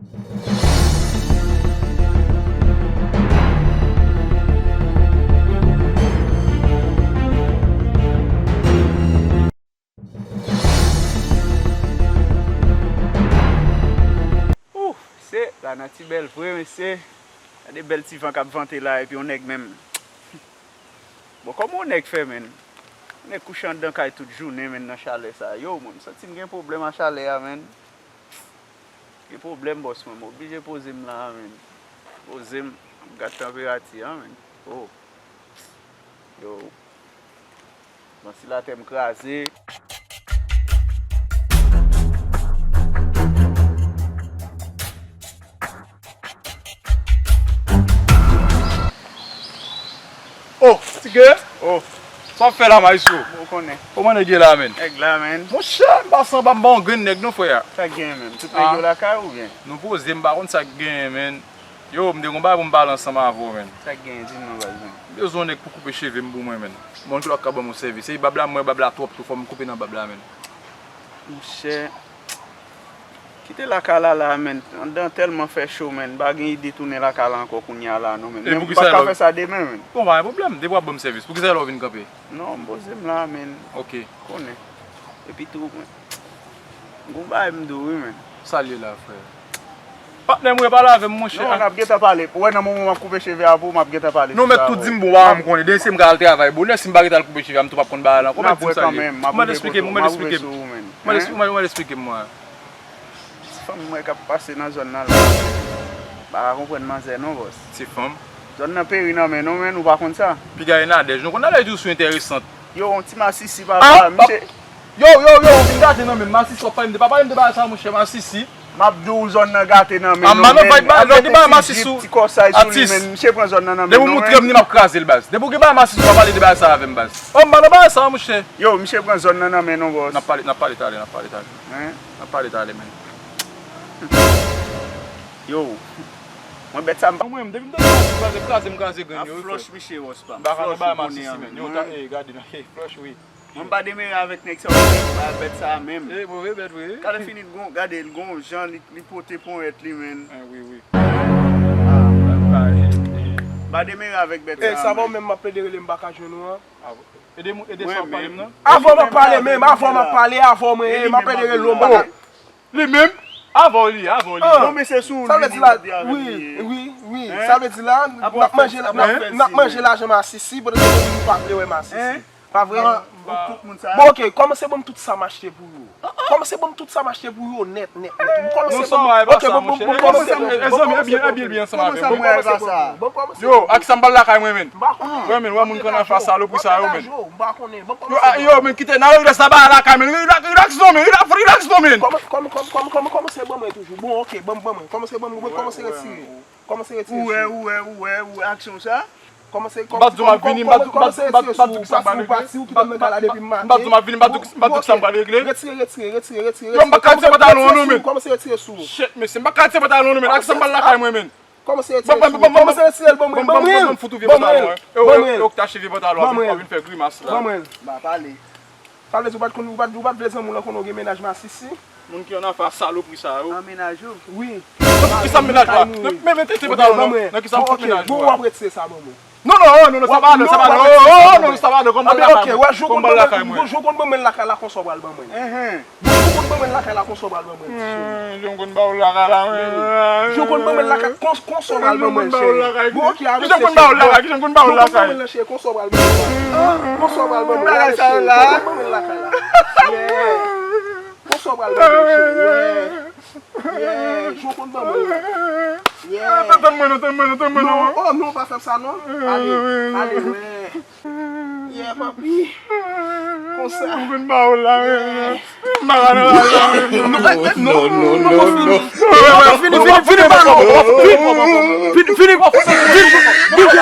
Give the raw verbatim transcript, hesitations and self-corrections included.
Ooh, mesye, lanati bèl vre, mesye. Gade bèl ti van k ap vante la, epi yon nèg menm. Bon, kòman yon nèg fè, menn? Yon nèg kouche anndan kay tout jounen, menn, nan chalè sa. Yo, mwen, m santi m gen pwoblèm a chalè a, menn. Gen pwoblèm, bòs mwen. M oblije poze m la a, menn. Poze m, m gad tanperati a, menn. Oh. Yo. Vantilatè m kraze. Oh, Tige! Oh. Sa w ap fè la, Maestro? Ou konnen. Kòman nèg ye la, menn? Nèg la, menn. Monchè, m pase anba, m ba yon grenn nèg non, frè. Sa k genyen, menn? Tout nèg yo lakay ou byen? Nou poze, m pa konn sa k genyen, menn. Yo, m te gon bagay pou m pale ansanm avè w, menn. Sa k genyen? Di m non, baz, menn. M bezwen yon nèg pou koupe cheve m pou mwen, menn. Mwen ki lòt ka ban m yon sèvis. E bab la, m wè bab la twòp tou, fò m koupe nan bab la, menn. Monchè. Kite lakay la la, menn. Anndan tèlman fè cho, menn. M pa gen ide tounen lakay la ankò kounye a la, non, menn. E men pou m kisa pa ka lò fè sa demen, menn. Bon, pa gen pwoblèm. Depi w ap ban m sèvis. Pou kisa lè w vin kanpe? Non, m poze m la, menn. Ok. Konnen. Epi tou, menn. Gon bagay m di w, wi, menn. Sa l ye la, frè? Patnè m, ou pale avè m, monchè. Non, n ap gentan pale. Ou wè nan moman m ap koupe cheve a pou ou, m ap gentan pale. Non, mèt tou di m bon, bagay m konnen. Demen se m ka al travay bonè, si m pa gentan al koupe cheve a, m tou p ap konn bagay la. Kòman di m sa ye? Ou mèt esplike m, ou mèt esplike m. Ou mèt es-, ou mèt, ou mèt esplike m, mwen. Ti fanm m wè k ap pase nan zòn nan la. Pa ka konprann manzè non, bòs. Ti fanm? Zòn nan peri nan men nou, menn, ou pa konn sa? Piga e Nadèj. Nou konn Nadèj toujou sou enteresan. Yo, yon ti masisi, papa, misye. Yo, yo, yo, ou vin gate nan men m. Masisi, w ap pale m de, pa pale m de bagay sa, monchè, masisi. M ap di w zòn nan gate nan men nou, menn. Ap gen ti jip, ti kòsay sou li, menn. Misye pran zòn nan nan men nou, menn. Depi w moutre m ni, m ap kraze l, baz. Depi w gen bagay masisi, w pa pale de bagay sa avè m, baz. Oh, m pa nan bagay sa, monchè. Yo, misye pran zòn nan nan men nou, bòs. N ap pale, n ap pale talè, n ap pale talè. Hein? N ap pale talè, menn. Yo, mwen bèt sa m pa. Mwen menm, depi m tande masisi, baz, kraze m kraze grenn yo, wi, frè. Ap flòch misye, bòs pa m. M pa ka nan bagay masisi, menn. Yo, ta, eh, gade nan, eh, flòch, wi. Mwen pa demere avèk nèg sa yo, ba bèt sa a menm. E, move bèt vre. Gade fini l gon, gade l gon jan li, li pote ponyèt li, menn. Ah, wi, wi. Ah. Pa demere avèk bèt sa a, menn. E, sa bon, menm m ap plede rele m pa ka jwenn ou an. Ede m, ede sa w pale m nan. Avan m ap pale menm, avan m ap pale, avan mwen, e, m ap plede rele w, m pa ka. Li menm? Avè w li ye, avè w li ye. Non, men se sou li, wi, wi, wi. Sa vle di la, n ap manje, n ap, n ap manje lajan masisi, pandan se nou pa vle wè masisi. Pa vre? Bon, ok, kòmanse ban m tout sa m achte pou yo. Kòmanse ban m tout sa m achte pou yo, nèt, nèt, nèt. Kòmanse ban m, ok, ban m, ban m, kòmanse ban m. Yo, ak sa m pral lakay mwen, menn. Wè, menn, wè moun ki annafè salopri sa yo, menn. Yo, a, yo, men kite, n a regle sa bagay lakay, men. Relax, relax non, men. Relax, relax non, men. Kòman, kòman, kòman, kòman, kòman, kòmanse ban mwen toujou? Bon, ok, ban m, ban mwen. Kòmanse ban mwen, kòmanse retire. Kòmanse retire. Ou wè, ou wè, ou wè, ou wè aksyon sa? Kòmanse, kòmanse, kòmanse retire sou ou. Pati ou, pati ou, kite m nan gala depi maten. M pa di w m ap vini, m pa di w, m pa di w sa m pral regle. Retire, retire, retire, retire. Yo, m pa ka retire pantalon an non, men. Kòmanse retire sou ou. Shit, mesye, m pa ka retire pantalon an non, men. Aksyon m pral lakay mwen, men. Kòmanse retire sou ou. Kòmanse retire l ban mwen, ban mwen. Ban mwen, ban mwen. Yo, yo, yo, tache vye pantalon an, w ap vin fè grimas la. Ban mwen. Ba pale. Sa vle di ou pa t konn, ou pa t, ou pa t vle zanmi w lan konnen w gen mennaj masisi? Moun ki annafè salopri sa yo. An mennaj ou? Wi. Nan kisa m mennaj la? Men, men, tete pantalon nan. Nan kisa m fout mennaj mwen? Bon, w ap retire sa ban mwen. Non, non, non, non, sa pa non, sa pa non. Oh, oh, non, sa pa non. Kòman lakay mwen? Jou konn ban mwen lakay la konsa w pral ban mwen. Jou konn ban mwen lakay la konsa w pral ban mwen. Jan m konn ba w lakay la, men. Jou konn ban mwen lakay, konsa w pral ban mwen, cheri. Bon, ok, jan m konn ba w lakay, jan m konn ba w lakay. Konsa w pral ban mwen. Konsa w pral ban mwen lakay, cheri. Jou konn ban mwen lakay la. Yeah. Konsa w pral ban mwen, cheri. Yeah. Yeah. Jou konn ban mwen. Yeah. Tann mwen non, tann mwen non, tann mwen non. Oh, non, pa fè m sa, non. Ale, ale, wè. Yeah, papi. Konsa. Mwen ba w la, men. M pa ka nan la, men. Non, non, non, non. Fini, fini, fini, fini, fini, fini, fini, fini.